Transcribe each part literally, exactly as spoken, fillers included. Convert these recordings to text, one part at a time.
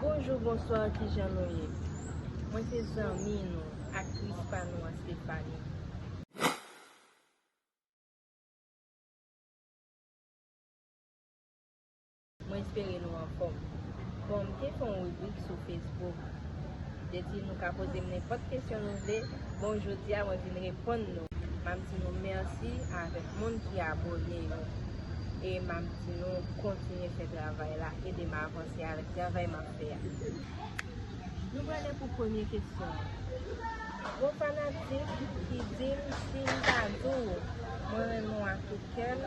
Bonjou, bonswa, kijan nou ye? Mwen se zanmi nou, aktris pa nou an, Stephanie. Mwen espere nou anfòm. Bon, m te fè yon ribrik sou Facebook. Te di nou ka poze m nenpòt kesyon nou vle. Bon, jodi a, mwen vin reponn nou. M ap di nou mèsi avèk moun ki abòne yo. E m ap di nou kontinye fè travay la, ede m avanse avèk travay m ap fè a. Nou prale pou premye kesyon an. Gon fanatik ki di m si m ta di w mwen renmen w ak tout kè m,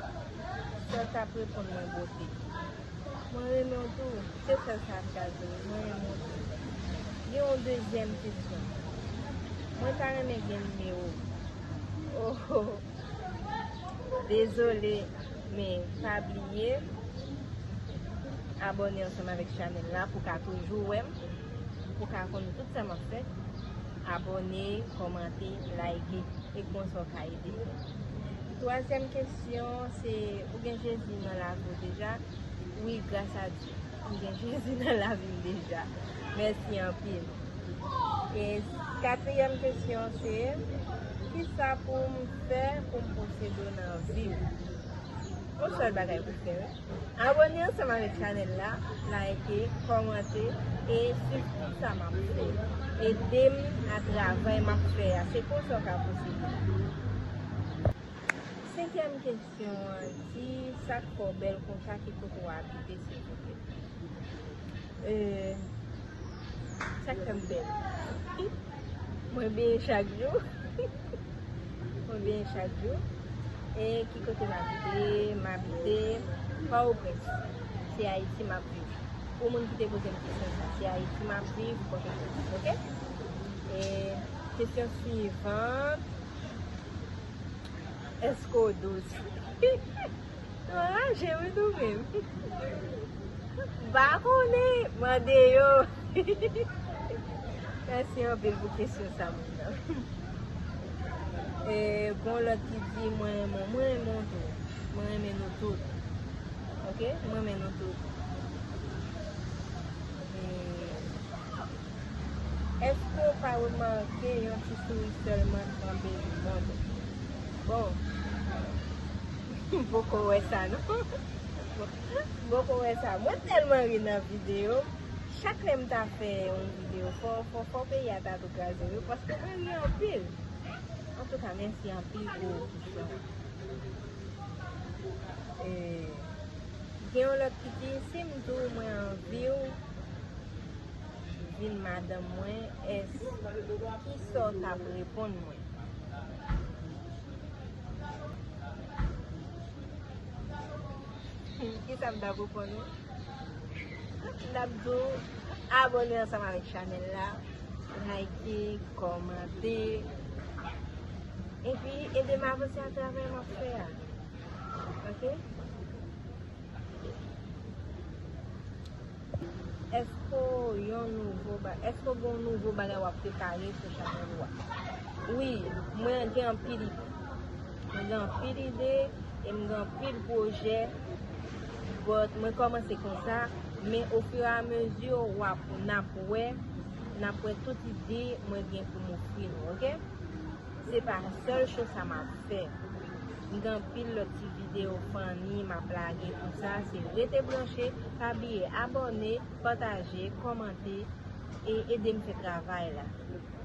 sa w t ap reponn mwen bote. Mwen renmen w tou, se sèl sa m ka di w, mwen renmen w tou. Gen yon dezyèm kesyon. Mwen ta renmen gen nimewo w. Oh, oh. Dezole, men pa bliye abòne ansanm avèk chanèl la pou ka toujou wè m, pou ka konn tout sa m ap fè. Abòne, kòmante, like, e konsa w ka ede m. Twazyèm kesyon, se ou gen Jezi nan lavi w deja? Wi, gras a Dye. M gen Jezi nan lavi m deja. Mèsi anpil. E katriyèm kesyon se, kisa pou m fè pou m posede w nan vi m? Yon sèl bagay pou fè, wi. Abòne ansanm avèk chanèl la, like, kòmante e swiv tout sa m ap fè. Ede m a travay m ap fè a. Se konsa w ka posede m. Senkyèm kesyon an di, sa k fè w bèl konsa, ki kote w abite, silvouplè? Euh, sa k fè m bèl? Mwen benyen chak jou. Mwen benyen chak jou. E ki kote m abite? M abite Pòtoprens. Se Ayiti m ap viv. Pou moun ki te poze m kesyon sa, se Ayiti m ap viv, Pòtoprens, oke? E kesyon swivan. Èske w dous? Ou anraje wi nou menm. M pa konnen, mande yo. Mèsi anpil pou kesyon sa, moun nan. E, gon lòt ki di, mwen renmen w, mwen renmen w tou. Mwen renmen nou tout. Oke? Mwen renmen nou tout. E, Èske w pa remake yon ti souri sèlman tranble lemonn? Bon, m poko wè sa, non. M poko wè sa. Mwen tèlman ri nan videyo. Chak lè m ta fè yon videyo, fò, fò, fò peyi a ta tou kraze, wi, paske mwen ri anpil. Antouka, mèsi anpil pou kesyon. E, gen yon lòt ki di, si m di w mwen anvi w vin madanm mwen, èske, kisa w t ap reponn mwen? Kisa m t ap reponn ou? M t ap di w abòne ansanm avèk chanèl la, like, kòmante, epi ede m avanse a travay m ap fè a. Oke? Èske w yon nouvo ba-, èske w gen yon nouvo bagay w ap prepare sou chanèl ou a? Wi, mwen gen anpil ide. Mwen gen anpil ide e m gen anpil pwojè. But mwen kòmanse konsa, men ofiramezu w ap, n ap wè, n ap wè tout ide mwen gen pou m ofri nou, oke? Se pa sèl cho sa m ap fè. M gen anpil lòt ti videyo funny m ap lage konsa. Se rete branche, pa bliye abòne, pataje, kòmante e ede m fè travay la.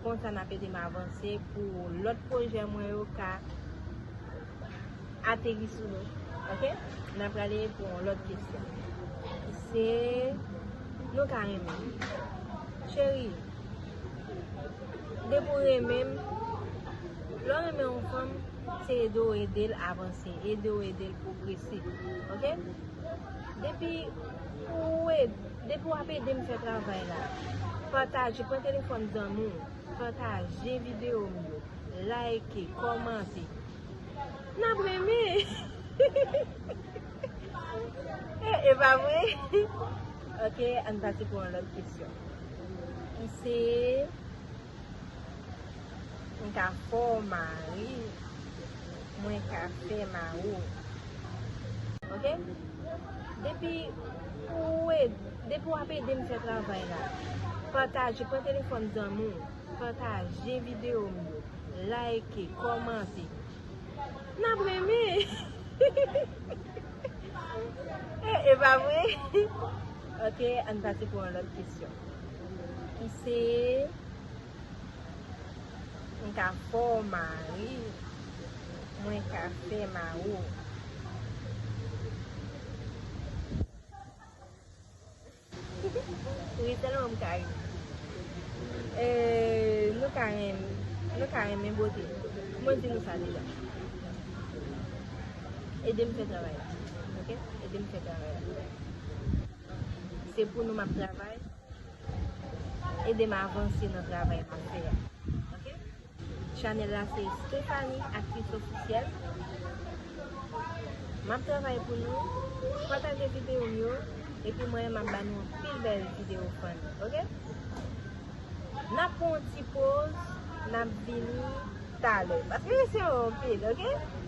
Konsa n ap ede m avanse pou lòt pwojè mwen yo ka ateri sou nou. Oke? N ap prale pou yon lòt kesyon. Se, nou ka renmen. Cheri, depi w renmen m, lè w renmen yon fanm, se ede w ede l avanse, ede w ede l pwogrese. Oke? Depi ou ed-, depi w ap ede m fè travay la, pataje, pran telefòn zanmi w, pataje videyo m yo, like, kòmante. N ap renmen. E, e pa vre? Oke, ann pase pou yon lòt kesyon. Ki se, m ka fè w mari, mwen ka fè mari w. Oke? Depi Ou ed-, depi w ap ede m fè travay la, pataje, pran telefòn zanmi w, pataje videyo m yo, like, kòmante. N ap renmen. E, e pa vre? Ok, ann pase pou yon lòt kesyon. Ki se, m ka fè w mari, mwen ka fè mari w. Ri sèlman m ka ri. Eh, nou ka renmen, nou ka renmen bote. Mwen di nou sa deja. Ede m fè travay la. Ok? Ede m fè travay la. Se pou nou m ap travay. Ede m avanse nan travay m ap fè a. Ok? Chanèl la se Stephanie Actrice Officielle. M ap travay pou nou. Pataje videyo m yo. Epi mwen, m ap ba nou anpil bèl videyo fun. Ok? N ap pran yon ti poz. N ap vini talè. Paske mesye yo anpil, ok?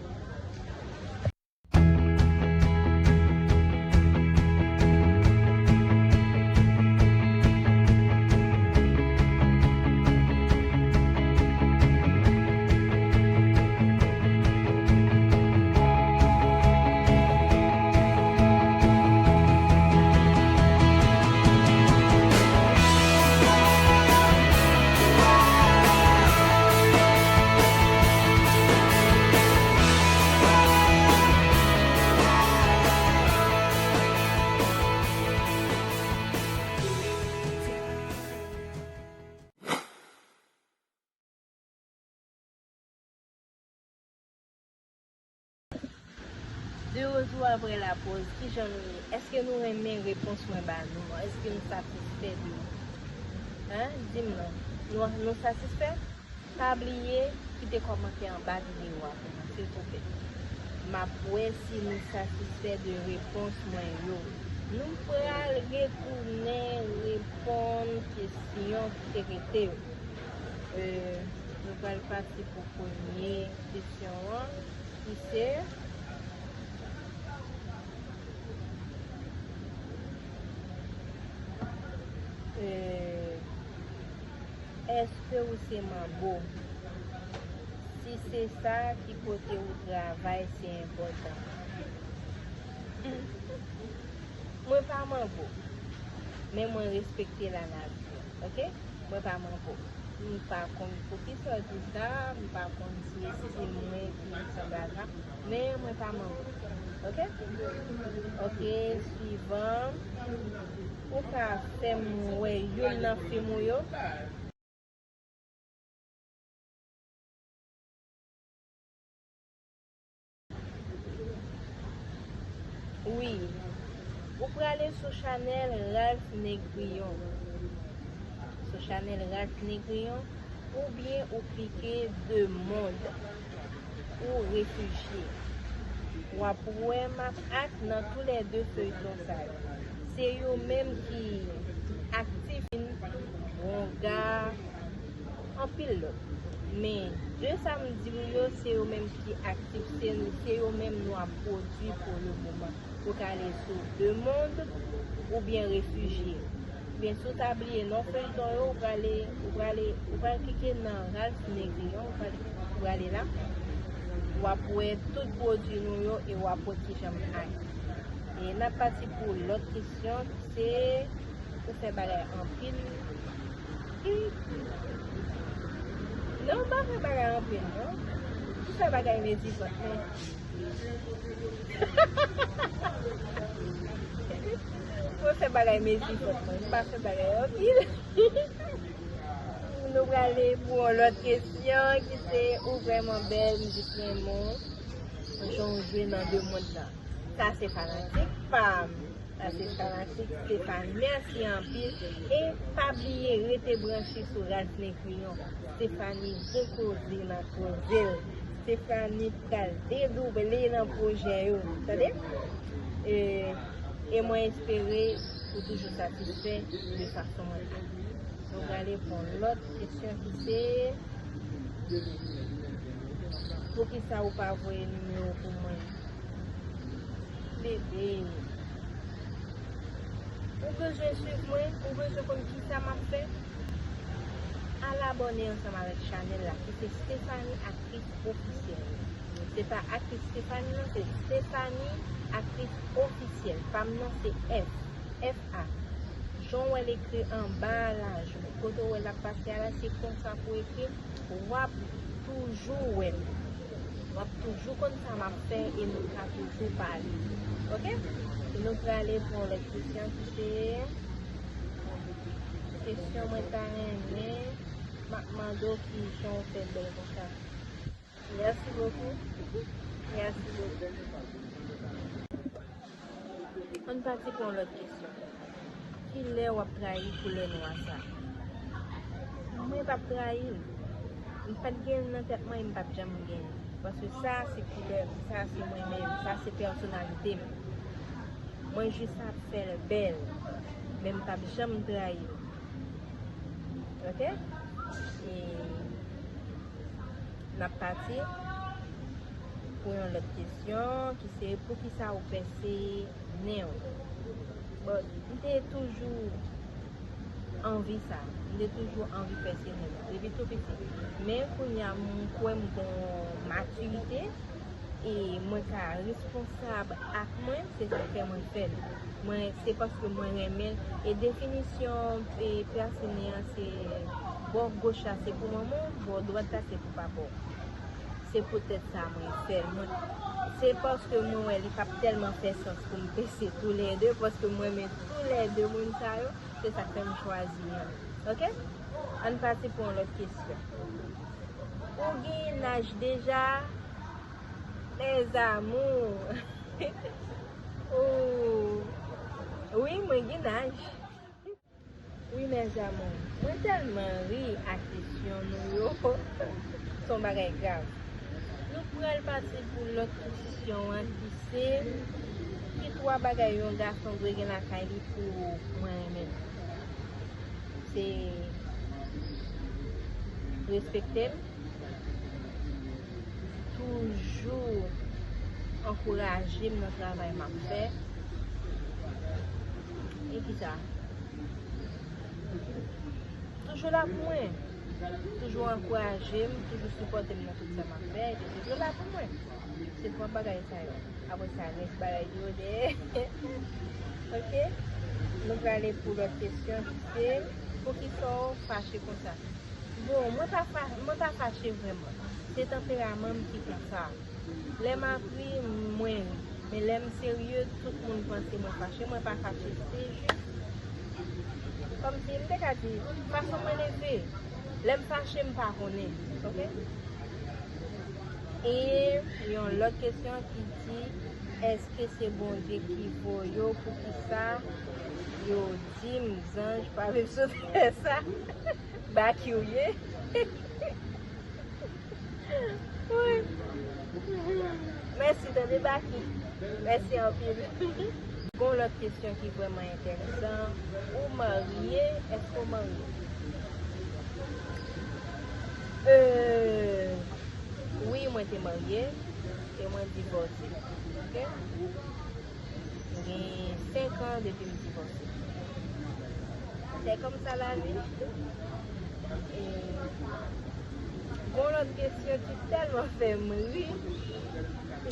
De retour après la pause, kijan nou ye? Èske nou renmen repons mwen ba nou an? Èske nou satisfè de li? Hein? Di m non. Nou, nou satisfè? Pa bliye kite kòmantè anba videyo a pou mwen, silvouplè. M ap wè si nou satisfè de repons mwen yo. Nou pral retounen reponn kesyon ki te rete yo. Euh, nou pral pase pou premye kesyon an, ki se, euh, èske ou se manbo? Si se sa, ki kote ou travay, se enpòtan. Mwen pa manbo, men mwen respekte lanati, ok? Mwen pa manbo. M pa konn poukisa w di sa, m pa konn si estil mwen ki sanble a sa, men mwen pa manbo. Ok? Ok, swivan. Ou ka fè m wè youn nan fim ou yo? Wi. Ou prale sou chanèl Ralph Negrion. Sou chanèl Ralph Negrion, oubyen ou klike Deux Mondes ou Réfugiés. W ap wè m ap ak nan toulède feyton sa yo. Se yo menm ki aktif, Wonga, anpil lòt. Men, de sa m di w yo, se yo menm ki aktif, se, se yo menm nou ap pwodui pou le moman. Ou ka ale sou Deux Mondes oubyen Réfugiés. Oubyen si w ta bliye non feyton yo, ou prale, ou prale, ou pral klike nan Ralph Negrion, ou prale, ou prale la. W ap wè tout pwodui nou yo e w ap wè kijan m ak. E n ap pati pou lòt kesyon, se ou fè bagay anpil. Non, m pa fè bagay anpil, non. M fè bagay mezi vant mwen. Mwen fè bagay mezi vant mwen. M pa fè bagay anpil. Nou prale pou yon lòt kesyon ki se ou vrèman bèl, m jis renmen w. Jan w jwe nan Deux Mondes la. Sa se fanatik pa m. Sa se fanatik Stéphanie. Mèsi anpil. E pa bliye rete branche sou Ralph Negrion. Stéphanie gen koze nan koze l. Stéphanie pral dedouble nan pwojè yo. Tande? E, e mwen espere ou toujou satisfè de fason mwen fè. Nou prale pou yon lòt kesyon ki se, poukisa ou pa voye nimewo pou mwen? Bebe. Ou bezwen swiv mwen? Ou bezwen konn kisa m ap fè? Al abòne ansanm avèk chanèl la ki se Stephanie Actrice Officielle. Se pa Actrice Stephanie non, se Stephanie Actrice Officielle. Pa m nan se F, F A. Jan w wè l ekri anba a la, kote w wè l ap pase a la, se konsa pou w ekri. W ap toujou wè m. W ap toujou konn sa m ap fè e nou ka toujou pale. Oke? E nou prale pou yon lòt kesyon ki se kesyon mwen ta renmen m ap mande w kijan w fè bèl konsa. Merci beaucoup. Merci beaucoup. Ann pati pou yon lòt kesyon. Kilè w ap trayi koulè nwa sa? Mwen p ap trayi l. M pa t gen l nan tèt mwen e m p ap janm gen l. Paske sa se koulè m, sa se mwen menm, sa se pèsonalite m. Mwen jis ap fè l bèl, men m p ap janm trayi l. Oke? E n ap pati pou yon lòt kesyon ki se poukisa ou pèse nen w? Bon, m te toujou anvi sa. M te toujou anvi pèse nen m depi tou piti. Men kounye a m kwè m gen yon matirite e mwen ka responsab ak mwen, se sa k fè mwen fè l. Mwen, se paske mwen renmen l. E definisyon e pèse nen an se bò goch la se pou manman w, bò dwat la se pou papa w. Se poutèt sa mwen fè l. Mwen, se paske mwen wè li p ap tèlman fè sans pou m pèse toulède, paske mwen renmen toulède moun sa yo, se sa k fè m chwazi nen. Oke? Ann pati pou yon lòt kesyon. Ou gen naj deja? Mes amours. Ou, wi, mwen gen naj. Wi, mes amours, mwen tèlman ri ak kesyon nou yo. Se yon bagay grav. Nou pral pati pou lòt kesyon an ki se, ki twa bagay yon gason dwe gen lakay li pou mwen renmen l? Se respekte m, toujou ankouraje m nan travay m ap fè. E kisa? Toujou la pou mwen. Toujou ankouraje m, toujou sipòte m nan tout sa m ap fè, epi toujou la pou mwen. Se twa bagay sa yo. Apre sa, rès bagay yo dèyè. Oke? Nou prale pou lòt kesyon ki se, poukisa w fache konsa? Bon, mwen pa fa-, mwen pa fache vrèman. Se tanperaman m ki konsa. Lè m ap ri, mwen ri. Men lè m serye, tout moun panse mwen fache. Mwen pa fache, se jis kòmsi m te ka di, fason mwen leve. Lè m fache, m pa konnen. Oke? E yon lòt kesyon ki di, èske se Bondye ki voye w? Poukisa yo di m zanj pa vin sou tè sa? Baky w ye? Wi. Mèsi tande Baky. Mèsi anpil. Gon lòt kesyon ki vrèman enteresan. Ou marye? Èske w marye? Euh, wi, mwen te marye e mwen divòse. Oke? Gen senk an depi m divòse. C'est comme ça la vie. E gon lòt kesyon ki tèlman fè m ri,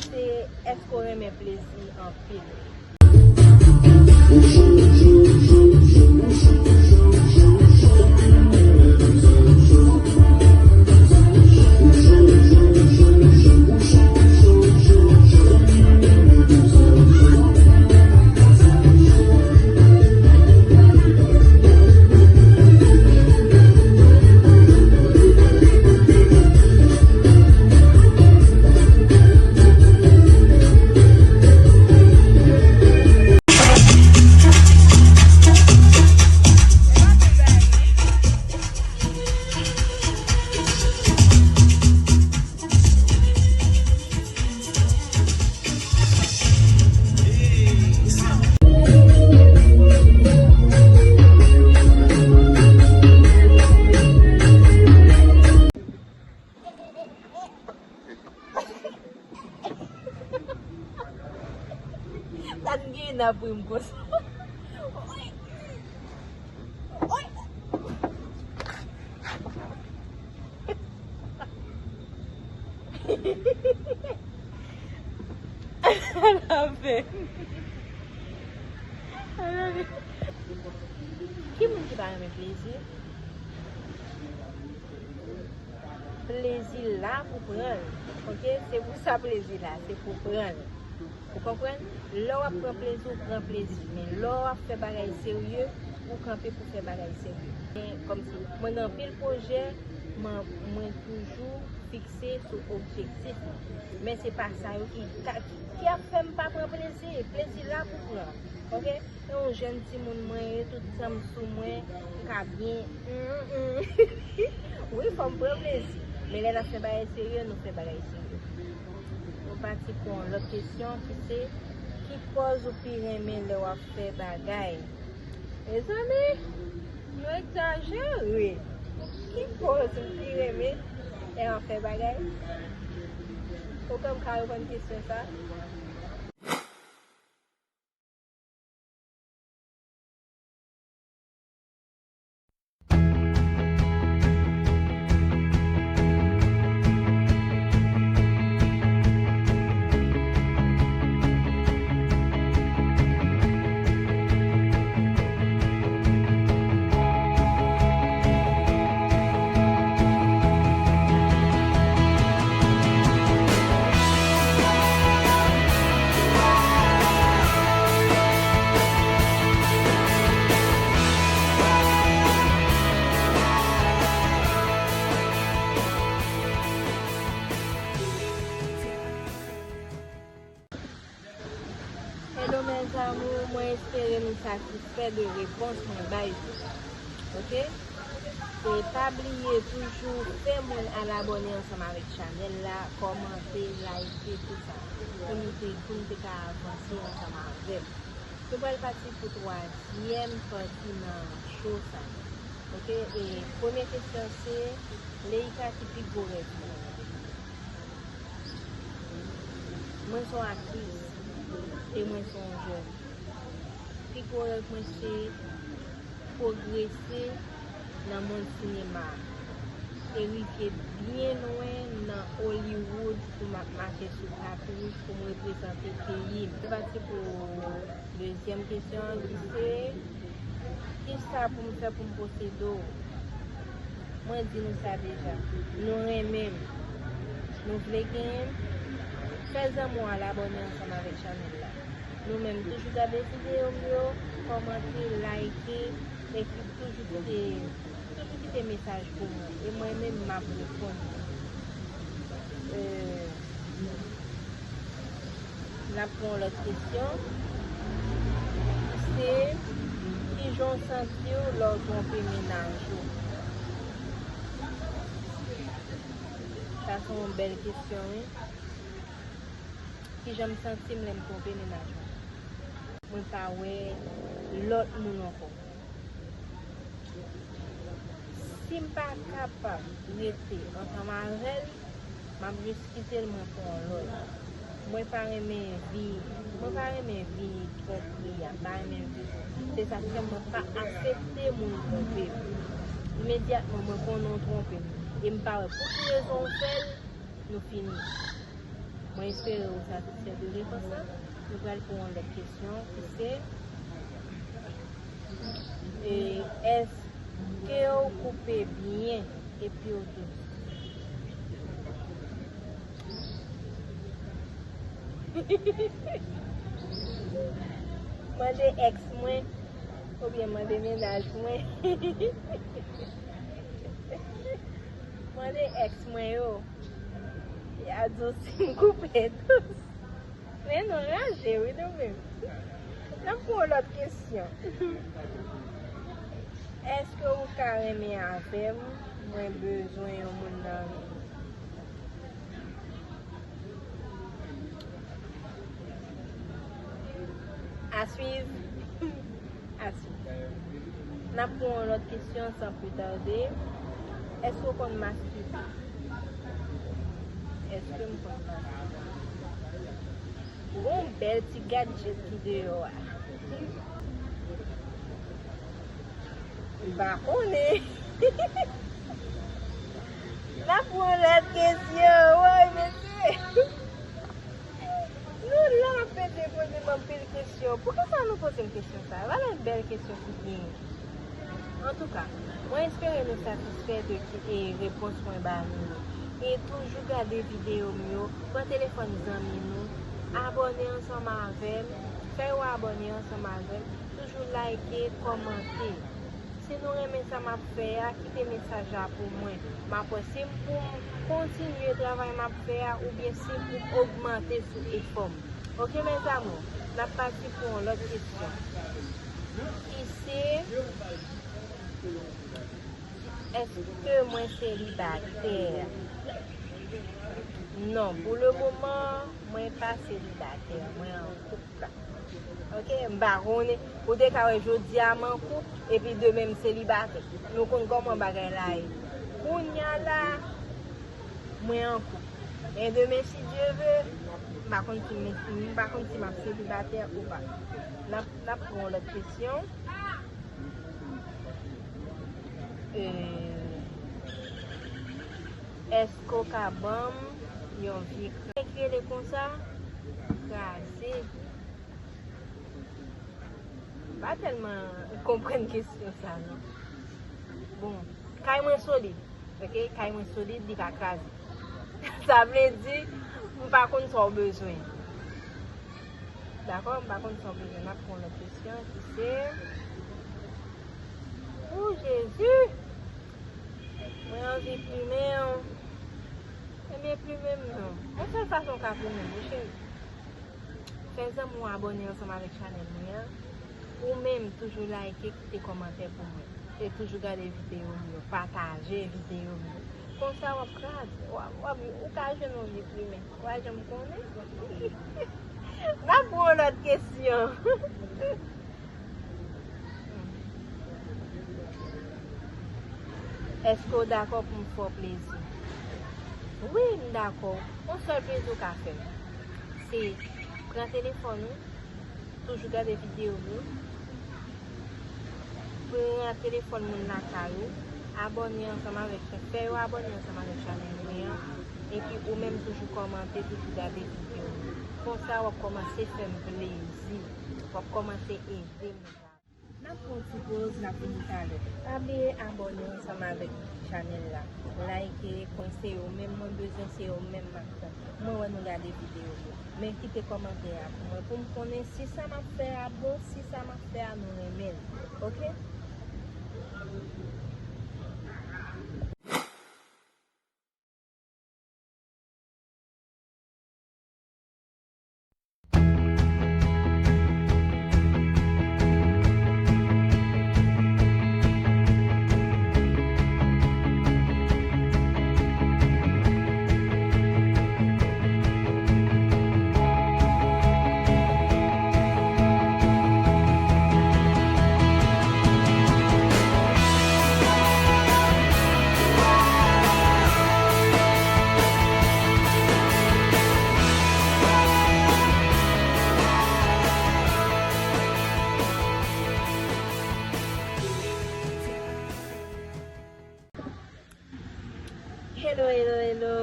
se èske w renmen plezi anpil? Sa n gen nan pri m konsa. I love it. I love it. Ki moun ki pa renmen plezi? Plezi la pou pran l. Oke? Se pou sa plezi la, se pou pran l. Ou konprann? Lè w ap pran plezi, ou pran plezi. Men lè w ap fè bagay serye, ou kanpe pou fè bagay serye. Men kòmsi, mwen nan anpil pwojè, mwen, mwen toujou fikse sou objektif mwen. Men se pa sa yo ki, ka, ki ap fè m pa pran plezi. Plezi la pou pran. Oke? Se yon jèn timoun mwen ye, tout san m sou mwen, m ka byen. Mm, mm. Wi, fò m pran plezi. Men lè n ap fè bagay serye, nou fè bagay serye. Nou pati pou yon lòt kesyon ki se, ki pòz ou pi renmen lè w ap fè bagay? Mezanmi, nou egzajere. Ki pòz ou pi renmen lè w ap fè bagay? Ou kwè m ka reponn kesyon sa? Hello mes amours, mwen espere nou satisfè de repons mwen bay yo. Oke? E pa bliye toujou fè moun al abòne ansanm avèk chanèl la, kòmante, like, tout sa. Pou nou te, pou nou te ka avanse ansanm avè m. Nou pral pati pou twazyèm pati nan show sa. Oke? E premye kesyon se, Leïka, ki pi gwo rèv ou? Mwen se yon aktris e mwen se yon jèn. Pi gwo rèv mwen se pwogrese nan mond sinema a e rive byen lwen nan Hollywood pou m ap mache sou tapouj pou m reprezante peyi m. Se pati pou dezyèm kesyon an ki se, kisa pou m fè pou m posede w? Mwen di nou sa deja. Nou renmen m. Nou vle genyen m. Fè zanmi w al abòne ansanm avèk chanèl la. Nou menm toujou gade videyo m yo, kòmante, like, epi toujou kite, toujou kite mesaj pou mwen. E mwen menm m ap reponn. Euh, N ap pran yon lòt kesyon. Se, kijan w santi w lè w twonpe mennaj ou? Sa se yon bèl kesyon, wi. Kijan m santi m lè m twonpe mennaj mwen? Mwen pa wè lòt moun ankò. Si m pa kapab rete ansanm avè l, m ap jis kite l, mwen pran yon lòt. Mwen pa renmen vi, mwen pa renmen vi twonpri a, m pa renmen vi. Se sa k fè mwen pa aksepte moun twonpe m. Imedyatman mwen konnen w twonpe m, e m pa wè pou ki rezon w fè l, nou fini. Mwen espere ou satisfè de repons lan. Nou pral pou yon lòt kesyon ki se, e, èske w koupe byen epi w tou? Mande èks mwen oubyen mande mennaj mwen. Mande èks mwen yo. Y a di w si m koupe dous. Men nou raje wi nou menm. N ap pran yon lòt kesyon. Èske ou ka renmen avè m? Mwen bezwen yon moun nan vi m. A suivre. Asi. N ap pran yon lòt kesyon san pli tade. Èske w konn maskibe? Èske m konn maskibe? Gon bèl ti gadjèt ki deyò a. M pa konnen. N ap pran lòt kesyon. Woy, mesye. Nou la, n ap pete poze m anpil kesyon. Poukisa nou poze m kesyon sa? Vale bèl kesyon ki genyen. Antouka, mwen espere nou satisfè de ki, e, repons mwen ba nou yo. E toujou gade videyo m yo, pran telefòn zanmi nou, abòne ansanm avè m, fè yo abòne ansanm avè m, toujou like, kòmante. Si nou renmen sa m ap fè a, kite mesaj la pou mwen. M ap wè si m pou m kontinye travay m ap fè a oubyen si m pou m ogmante sou efò m. Oke, mes amours, n ap pati pou yon lòt kesyon. Ki se, èske mwen selibatè? Non, pou le moman, mwen pa selibatè. Mwen an koup. Oke, m pa konnen. Ou te ka wè jodi a m an koup, epi demen m selibatè. Nou konn kòman bagay la ye. Kounye a la, mwen an koup. E demen, si Dye ve, m pa konn si m, m pa konn si m ap selibatè ou pa. N ap, n ap pran yon lòt kesyon. E, èske w ka ban m yon vye krèk rele konsa? Kraze. M pa tèlman konprann kesyon sa, non. Bon, kay mwen solid, oke? Kay mwen solid, li pa kraze. Sa vle di, m pa konn sa w bezwen. Dakò? M pa konn sa w bezwen. N ap pran lòt kesyon ki se, o Jezi! Mwen anvi plimen w. Ebyen, plimen m non. Yon sèl fason w ka plimen m, wi cheri. Fè zanmi w abòne ansanm avèk chanèl mwen an. Ou menm, toujou like, kite kòmantè pou mwen. E toujou gade videyo m yo, pataje videyo m yo. Konsa w ap kraze, w ap, w ap, ou ka jwenn yon vye plimen. W a janm konnen. N ap pran yon lòt kesyon. Èske w dakò pou m fè w plezi? Wi, m dakò. Yon sèl plezi w ka fè m, se pran telefòn ou, toujou gade videyo m yo, pran telefòn moun lakay ou, abòne ansanm avèk, fè yo abòne ansanm avèk chanèl mwen an, epi ou menm toujou kòmante, toujou gade videyo m yo. Konsa, w ap kòmanse fè m plezi, w ap kòmanse ede m. N ap pran yon ti poz, n ap vini talè. Pa bliye abòne ansanm avèk chanèl la. Like, konseye w menm, mwen bezwen se yo menm m ap tann. Mwen wè nou gade videyo m yo. Men kite kòmantè a pou mwen, pou m konnen si sa m ap fè a bon, si sa m ap fè a nou renmen l. Oke? Hello, hello, hello.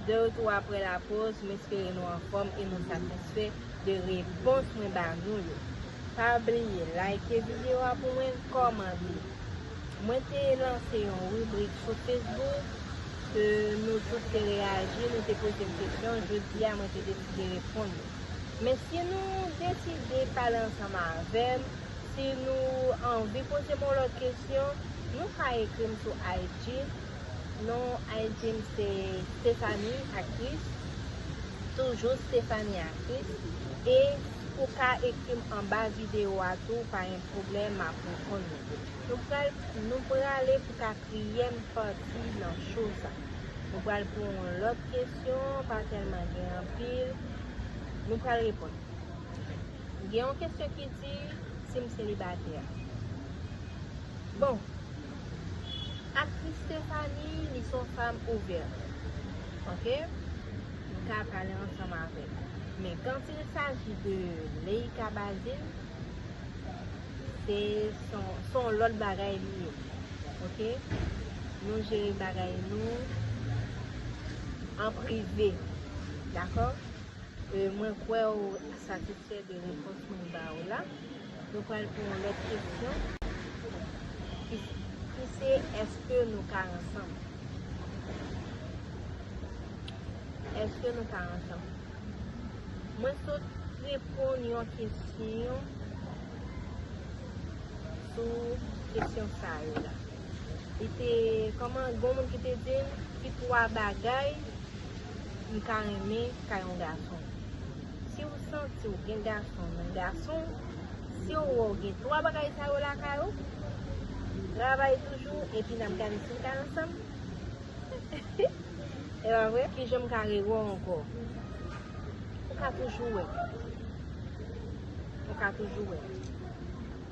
De retour apre la poz, m espere nou anfòm e nou satisfè de repons mwen ba nou yo. Pa bliye like videyo a pou mwen, kòmante. Mwen te lanse yon ribrik sou Facebook ke nou tout te reyaji, nou te poze m kesyon, jodi a mwen te deside reponn yo. Men si nou deside pale ansanm avè m, si nou anvi poze m yon lòt kesyon, nou ka ekri m sou I G. Non I G m se Stephanie Actrice. Toujou Stephanie Actrice. E ou ka ekri m anba videyo a tou, pa gen pwoblèm, m ap reponn ou. Nou pral, nou prale pou katriyèm pati nan show sa. Nou pral pou yon lòt kesyon, pa tèlman gen anpil. Nou pral reponn. Gen yon kesyon ki di si m selibatè. Bon, aktris Stephanie, li se yon fanm ouvè. Oke? M ka pale ansanm avè l. Men quand il s'agit de Leïka Bazile, se, se yon, se yon lòt bagay li ye. Oke? Nou jere bagay nou. an prive. Dakò? E, mwen kwè w satisfè de repons mwen ba w la. Nou pral pou yon lòt kesyon ki, ki se, èske nou ka ansanm? Èske nou ka ansanm? Mwen sot reponn yon kesyon sou kesyon sa yo la. Li te, kòman, gon moun ki te di m ki twa bagay m ka renmen kay yon gason. Si w santi w gen gason nan gason, si w wè w gen twa bagay sa yo lakay ou, travay toujou, epi n ap gade si n ka ansanm. E pa vre? Kijan m ka rewè w ankò? Ou ka toujou wè. Ou ka toujou wè.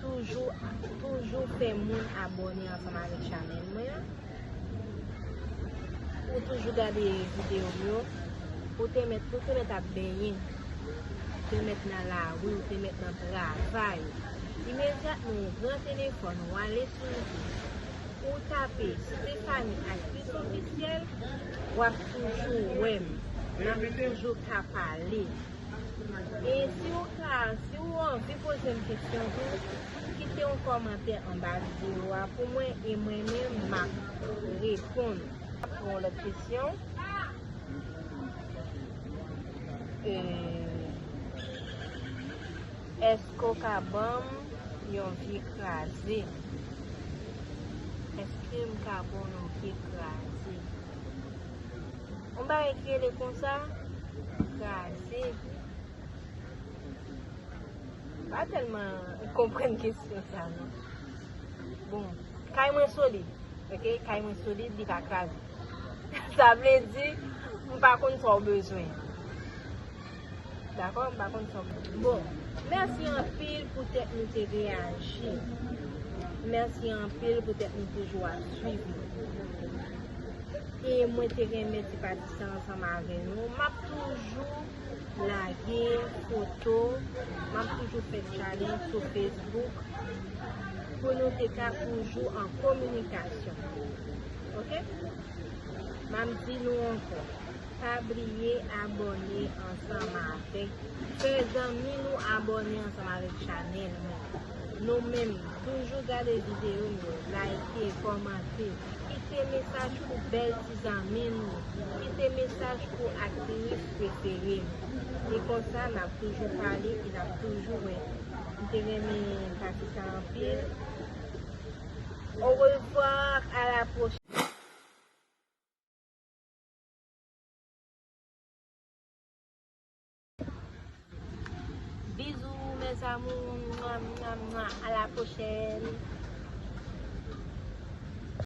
Toujou, toujou fè moun abòne ansanm avèk chanèl mwen an. Ou toujou gade videyo m yo. Ou te mèt, ou te mèt ap benyen. Ou te mèt nan lari, ou te mèt nan travay. Imedyatman, ou pran telefòn, ou ale sou YouTube, ou tape Stephanie Actrice Officielle, w ap toujou wè m. N ap toujou ka pale. E si w ka, si w anvi poze m kesyon tou, kite yon kòmantè anba videyo a pou mwen e mwen menm m ap reponn. Pou yon lòt kesyon, e, èske w ka ban m yon vye kraze? Èske m ka ba w yon vye kraze? Yon bagay ki rele konsa, kraze. M pa tèlman konprann kesyon sa non. Bon, kay mwen solid, ok? Kay mwen solid, li ka kraze. Sa vle di, m pa konn sa w bezwen. Dakò? M pa konn sa w bezwen. Bon, mèsi anpil poutèt nou te reyaji. Mèsi anpil poutèt nou toujou ap swiv nou. E mwen te renmen ti pati sa ansanm avè nou. M ap toujou lage foto, m ap toujou fè challenge sou Facebook pou nou te ka toujou an kominikasyon. Ok? M ap di nou ankò, pa bliye abòne ansanm avèk, fè zanmi nou abòne ansanm avèk chanèl mwen. Nou menm, toujou gade videyo m yo, like, kòmante, kite mesaj pou bèl ti zanmi nou, kite mesaj pou aktris prefere nou. E konsa, n ap toujou pale e n ap toujou wè. M te renmen pati sa anpil. Au revoir, à la prochaine. Bisous mes amours, mwa, mwa, mwa. À la prochaine.